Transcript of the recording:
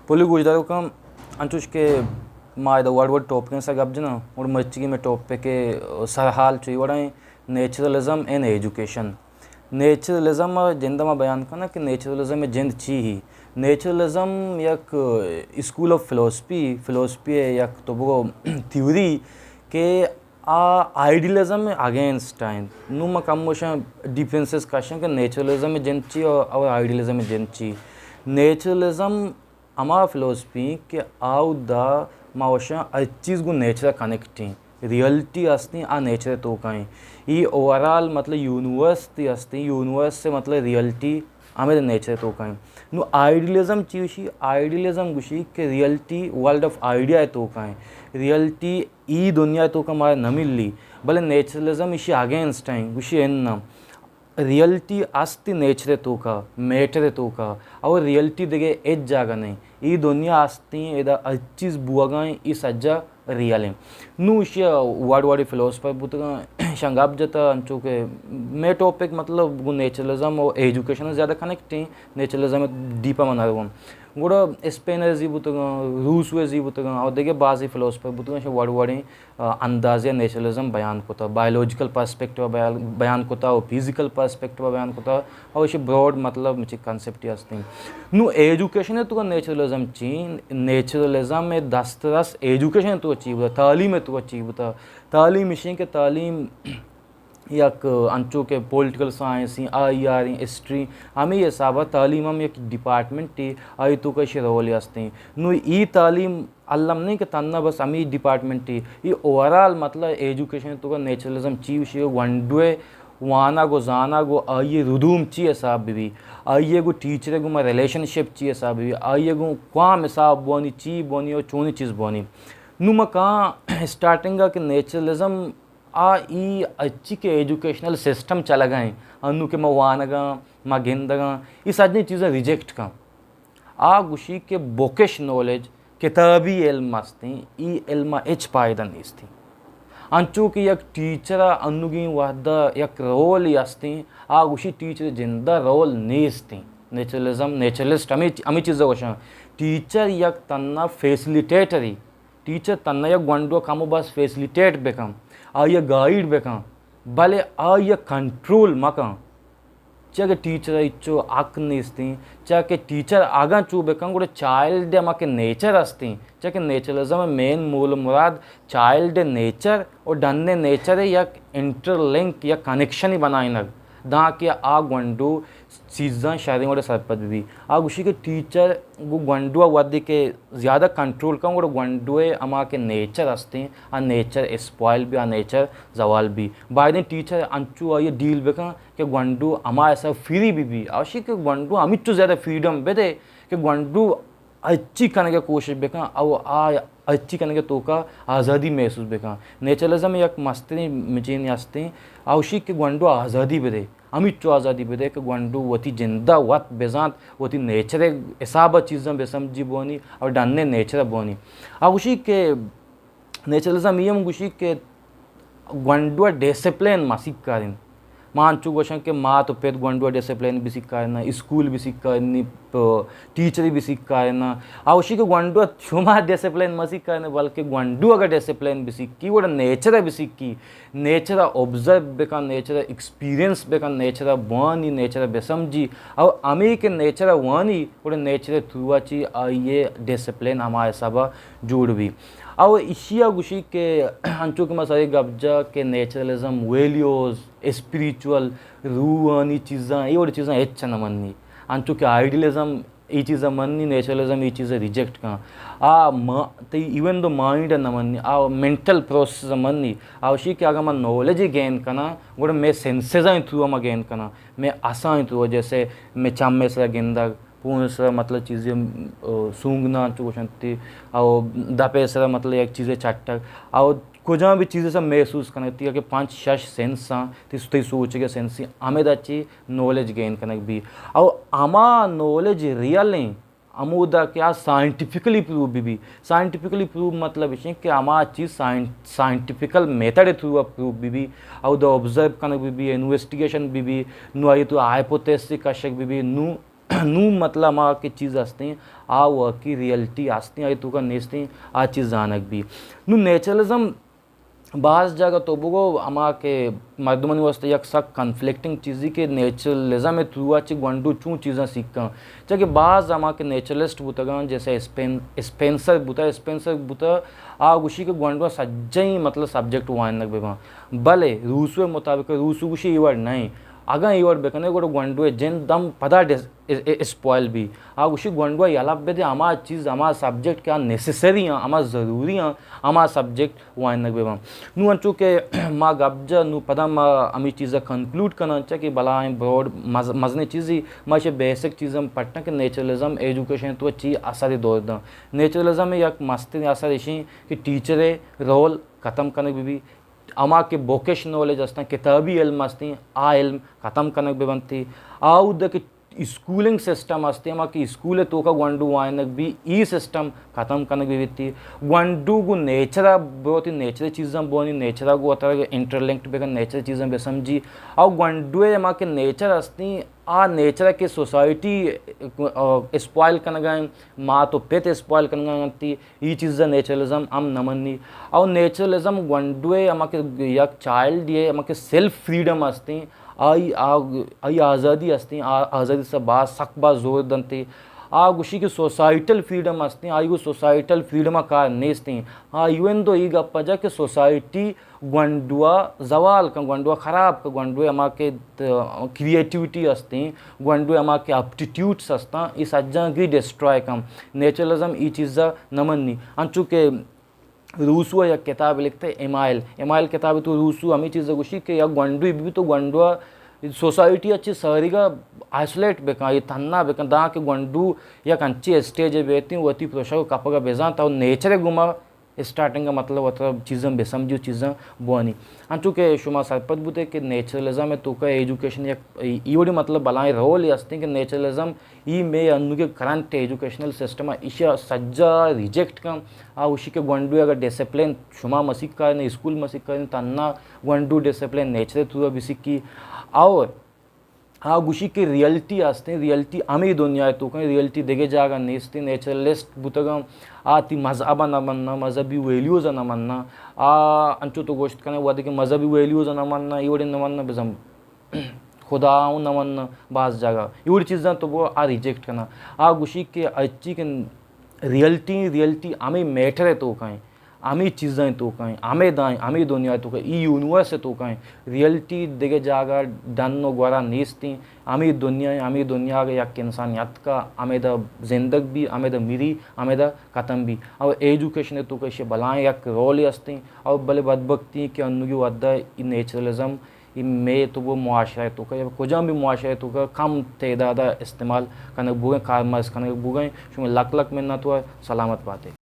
پلی گوشداروکاں، انچوش کہ ما ادا وڑ وڑ ٹاپکیں سر گپ جناں، اور مرچی میں ٹاپک سرحال چوئی وڑائیں، نیچرلزم ان ایجوکیشن۔ نیچرلزم ء جند ء ما بیان کناں کہ نیچرلزم ء جند چی ہی؟ نیچرلزم یک اسکول آف فلسفی، فلسفی ء یک تو بگو تھیوری کہ آ آئیڈیلزم ء اگینسٹ ء انت۔ نوں ما کم گوشاں ڈیفرنسز کشاں کہ نیچرلزم ء جند چی اور آئیڈیلزم ء جند چی۔ نیچرلزم ہما فلسفی کہ آودا ما وشاں ہر چیز گوں نیچر ء کنیکٹ ایں، ریئلٹی ہستیں آ نیچر ء توکا ایں۔ ای اوورآل مطلب یونیورس تی ہستیں، یونیورس ء مطلب ریئلٹی ہمیں نیچر ء توکا ایں۔ نو آئیڈیلزم چی گوشی؟ آئیڈیلزم گوشی کہ ریئلٹی ورلڈ آف آئیڈیا ء توکا ایں، ریئلٹی ای دنیا ء توکا مارا نہ ملی، بلے نیچرلزم ایشی اگینسٹ ایں، گوشی اناں۔ ریئلٹی است نیچر ء توکا، میٹر ء توکا، اور ریئلٹی دگہ ہچ جاگہ نہیں۔ ای دنیا استیں، ادا ہر چیز بوگا ایں، ای سجا ریئل ایں۔ نو ایشی ء وڑ وڑی فلسفر بوتگاں، شاں گپ جتا، انچو کہ مے ٹاپک مطلب گوں نیچرلزم و ایجوکیشن زیادہ کنیکٹ ایں، نیچرلزم ڈیپا من رواں۔ گڑا اسپینر زی بوتگاں، روسو زی بوتگاں، اور دگہ بعضی فلسفر بوتگاں، شاں وڑ وڑیں آ، اندازے ء نیچرلزم بیان کتا، بایولوجیکل پرسپیکٹیو ء بیان، بیان کتا و فزیکل پرسپیکٹیو ء بیان کتا، اور ایشی براڈ مطلب مچی کانسیپٹ ہستیں۔ نو ایجوکیشن ء توکا نیچرلزم چی؟ نیچرلزم ء دسترس ایجوکیشن ء توکا چی بوتا؟ تعلیم ء توکا چی بوتا؟ تعلیم ایشیں کہ تعلیم یک انچو کہ پولیٹیکل سائنس ایں، آئی آر ایں، ہسٹری، ہمیں حساب ء تعلیم ہم یک ڈپارٹمنٹ ء آئی توکا ایشی رول ہستیں۔ نو ای تعلیم الم نہیں کہ تنہا بس ہمیں ڈپارٹمنٹ ء، ای اوورآل مطلب ایجوکیشن توکا نیچرلزم چی وشی گونڈوے وانگ و زانگ و آئی ردوم چی حساب بی، آئی گو ٹیچر گو ما ریلیشن شپ چی حساب بی، آئی گو کوام حساب بونی، چی بونی و چونی چیز بونی۔ نو ما کہاں اسٹارٹنگ کہ نیچرلزم آ ای اچی کہ ایجوکیشنل سسٹم چلگا ہیں، انو کہ ما وانگاں، ما گندگاں، ای سجنی چیزاں ریجیکٹ کن۔ آ گوشی کہ بوکش نالج، کتابی علم استیں، ای علم ء ہچ پائدہ نیستیں۔ انچو کہ یک ٹیچر ء انوگیں وہد ء یک رولے استیں، آ گوشی ٹیچر جند ء رول نیستیں۔ نیچرلزم، نیچرلسٹ ہمے، ہمے چیز ء گوشاں۔ ٹیچر یک تنہا فیسلیٹیٹرے، ٹیچر تنہا یک گونڈو ء کم و بس فیسلیٹیٹ بکن، آئی ء گائیڈ بکن، بلے آئی ء کنٹرول مکن۔ چیا کہ ٹیچر ء ہچو حق نیستیں، چیا کہ ٹیچر اگاں چو بکن گڑا چائلڈ ء ہما کہ نیچر ہستیں، چیا کہ نیچرلزم ء مین مول و مراد چائلڈ ء نیچر و ڈن ء نیچر ء یک انٹر لنک یا کنکشن بنائینگ، داں کہ آ گونڈو چیزاں شریں وڑ ء سرپد بہ بی۔ آ گوشی کہ ٹیچر گوں گونڈو ء وھدے کہ زیادہ کنٹرول کن گڑا گونڈو ء ہما کہ نیچر ہستیں، آ نیچر اسپوائل بی، آ نیچر زوال بی۔ بایدیں ٹیچر انچو آئی ء ڈیل بکن کہ گونڈو ہما حساب فری بی بی، آ گوشی کہ گونڈو ہمینچو زیادہ فریڈم بدے کہ گونڈو ہرچی کنگ ء کوشش بکن، او آ ہرچی کنگ ء توکا آزادی محسوس بکن۔ نیچرلزم یک مستریں مجینی ہستیں، آ گوشی کہ گونڈو آزادی بدے، ہمینچو آزادی بدے کہ گونڈو وتی جند ء وت بزانت، وتی نیچر ء حساب ء چیزاں بسمجی بوانی اور ڈن ء نیچر ء بوانی۔ آ گوشی کہ نیچرلزم ای ہم گوشی کہ گونڈو ء ڈسپلین مسیت کارین۔ ما انچو گوشن کہ مات و پت گونڈو ء ڈسپلین بسیت کارین، اسکول بسیت کارین، پ-، ٹیچری بسیت کارین۔ آ گوشی کہ گونڈو ء شما ڈسپلین مسیت کارین، بلکہ گونڈو اگر ڈسپلین بسیت کی، گڑا نیچر ء بسیت کی، نیچر ء آبزرو بکن، نیچر ء ایکسپیرینس بکن، نیچر ء بوانی، نیچر ء بسمجی۔ او ہمے کہ نیچر ء وانی، گڑا نیچر ء تھرو ء چی آئی ء ڈسپلین ہما حساب ء جوڑ بی۔ او ایشی ء گوشی کہ انچو کہ ما سرے گپ جا کہ نیچرلزم، ویلیوز، اسپریچول، روحانی چیزاں، اے وڑی چیزاں ہچ نہ منی۔ انچو کہ آئیڈیلزم ای چیز ء منی، نیچرلزم ای چیز ء ریجیکٹ کن۔ آ ما-، تئی ایون دو مائنڈ ء نہ منی، آ مینٹل پروسیس ء منی۔ آ وشی کہ اگاں من نالج ء گین کناں، گڑا مے سینسز ء تھرو ء ما گین کناں، مے اساں تھرو ء، جیسے مے چم ء سرا گندگ، پون ء سرا مطلب چیزے، م-، سونگ نہ انچو گوشنتی، او دپ ء سرا مطلب یک چیزے چٹگ، او کجام بھی چیزے سا محسوس کنگ، تی کہ پنچ شش سینس آں، تی سوچگ ء سینس ہمے دا چی نالج گین کنگ بی۔ او ہما نالج ریئل ایں، ہمودا کہ آ سائنٹیفکلی پروو بہ بی۔ سائنٹیفکلی پروو مطلب اش کہ ہما چیز سائن-، سائنٹیفکل میتھڈ ء تھرو ء پروو بہ بی، اودا آبزرو کنگ بہ بی، انویسٹیگیشن بہ بی، نو آئی تو ہائپوتھیسس کشگ بہ بی، نو نوں مطلب ہما کہ چیز ہستیں، آ واقعی ریئلٹی ہستیں، آئی توکا نیستیں، آ چیز زانگ بی۔ نوں نیچرلزم باز جاگہ تو بگو ہما کہ مردمانی واسطہ یک سک کنفلکٹنگ چیزی کہ نیچرلزم ءِ تھرو ءَ چہ گونڈو چوں چیزاں سیکھاں۔ چہ کہ باز ہما کہ نیچرلسٹ بوتگاں، جیسے اسپین-، اسپینسر بوتا، اسپینسر بوتا، آ گوشی کہ گونڈو سجہیں مطلب سبجیکٹ وانگ بہ باں۔ بلے روسو ءِ مطابق، روسو گوشی اے وڑ نہ ایں۔ اگاں اے وڑ بکنے گڑا گونڈو ءِ جند ہم پدا ڈس-، ا-، ا-، اسپوائل بی۔ آ گوشی گونڈو ءَ یلہ بدے ہما چیز، ہما سبجیکٹ کہ آ نیسیسری آں، ہما ضروری آں، ہما سبجیکٹ وانگ بہ باں۔ نوں انچو کہ ما گپ جا، نوں پدا ما ہمے چیز ءَ کنکلوڈ کناں، چہ کہ بلاہیں براڈ مز-، مزنیں چیزی ما چہ بیسک چیزاں پٹاں کہ نیچرلزم ایجوکیشن ءِ تو چی اثر دور داں۔ نیچرلزم ءِ یک مستریں اثر اشیں کہ ٹیچر ءِ رول ختم کنگ بہ بی، ہما کہ بوکش نالج ہستاں، کتابی علم ہستیں، آ علم ختم کنگ بہ بنتی۔ آ اود کہ اسکولنگ سسٹم ہستیں، ہما کہ اسکول ءِ توکا گونڈو وانگ بی، ای سسٹم ختم کنگ بہ بیتی۔ گونڈو گوں نیچر ءَ بروتی، نیچر ءِ چیزاں بوانی، نیچر ءَ گوں وترا انٹرلنکڈ بکن، نیچر ءِ چیزاں بہ سمجھی۔ او گونڈو ءِ ہما کہ نیچر ہستیں، آ نیچر ءَ کہ سوسائٹی، آ، اسپوائل کنگا ایں، مات و پت اسپوائل کنگا انتی، ای چیز ءَ نیچرلزم ہم نہ منی۔ او نیچرلزم گونڈو ءِ ہما کہ یک چائلڈ ءِ ہما کہ سیلف فریڈم ہستیں، آئی، آ، آئی آزادی ہستیں، آ، آزادی سے باز سک باز زور دنتے۔ آ گوشی کہ سوسائٹل فریڈم ہستیں، آئی گو سوسائٹل فریڈم ءَ کار نیستیں۔ آ ایون دو ای گپ ءَ جا کہ سوسائٹی گونڈو ءَ زوال کن، گونڈو ءَ خراب کن، گونڈو ءِ ہما کہ ت-، کریٹیوٹی ہستیں، گونڈو ءِ ہما کہ اپٹیٹیوڈز ہستاں، ای سجاں گی ڈسٹرائے کن۔ نیچرلزم ای چیز ءَ نہ منی۔ انچو کہ روسو ءَ یک کتاب لکھتے، ایمائل۔ ایمائل کتاب تو روسو ہمیں چیز گوشی کہ یک گونڈوی بی تو گونڈو سوسائٹی ءَ چہ ساریگا آئسولیٹ بکن، آئی تھنا بکن، داں کہ گونڈو یک انچی اسٹیج بیتیں، وتی پروشا کپگا بزان، تو نیچر گما اسٹارٹنگ مطلب وترا چیزاں بہ سمجھی و چیزاں بوانی۔ انچو کہ شما سرپد بوتے کہ نیچرلزم ءِ توکا ایجوکیشن یک ای وڑی مطلب بلائیں رول ہستیں کہ نیچرلزم ای مے انوگے کرنٹ ایجوکیشنل سسٹم ءَ ایشی ءَ سجا ریجیکٹ کن۔ آ گوشی کہ گونڈو اگر ڈسپلین شما مسیک کارین، اسکول مسیک کارین، تنہا گونڈو ڈسپلین نیچر ءِ تھرو بسکی۔ اور آ گوشی کہ ریئلٹی ہستیں، ریئلٹی ہمے دنیا ءِ توکا ایں، ریئلٹی دگہ جاگہ نیستیں، نیچرلسٹ بوتگاں، آ تی مذہب ءَ نہ مننا، مذہبی ویلیوز ءَ نہ مننا۔ آ انچو تو گوشت کنے وہدے کہ مذہبی ویلیوز ءَ نہ مننا، ای وڑیں نہ مننا، بزاں خدا اوں نہ مننا، باز جاگہ ای وڑیں چیزاں تو بو آ ریجیکٹ کنا۔ آ گوشی کہ اچی کہ ریئلٹی، ریئلٹی ہمے میٹر ءِ توکا ایں، ہمے چیزاں ءِ توکا ایں، ہمے دائیں، ہمے دنیا ءِ توکا، ای یونیورس ءِ توکا ایں۔ ریئلٹی دگہ جاگہ ڈن و گورا نیستیں۔ ہمے دنیا ایں، ہمے دنیا ءَ یک انسان یتکا، ہمیدا زندگ بی، ہمیدا مری، ہمیدا ختم بی۔ او ایجوکیشن ءِ توکا ایشی بلائیں یک رولے ہستیں۔ او بلے بدبختی کہ انوگی وھدا ای نیچرلزم ای مے تو بو معاشرہ ءِ توکا یا کجام بھی معاشرہ ءِ توکا کم تعداد ءَ استعمال کنگ بوگیں، کارمرز کنگ بوگیں۔ شما لک لک منت وار، سلامت باتے۔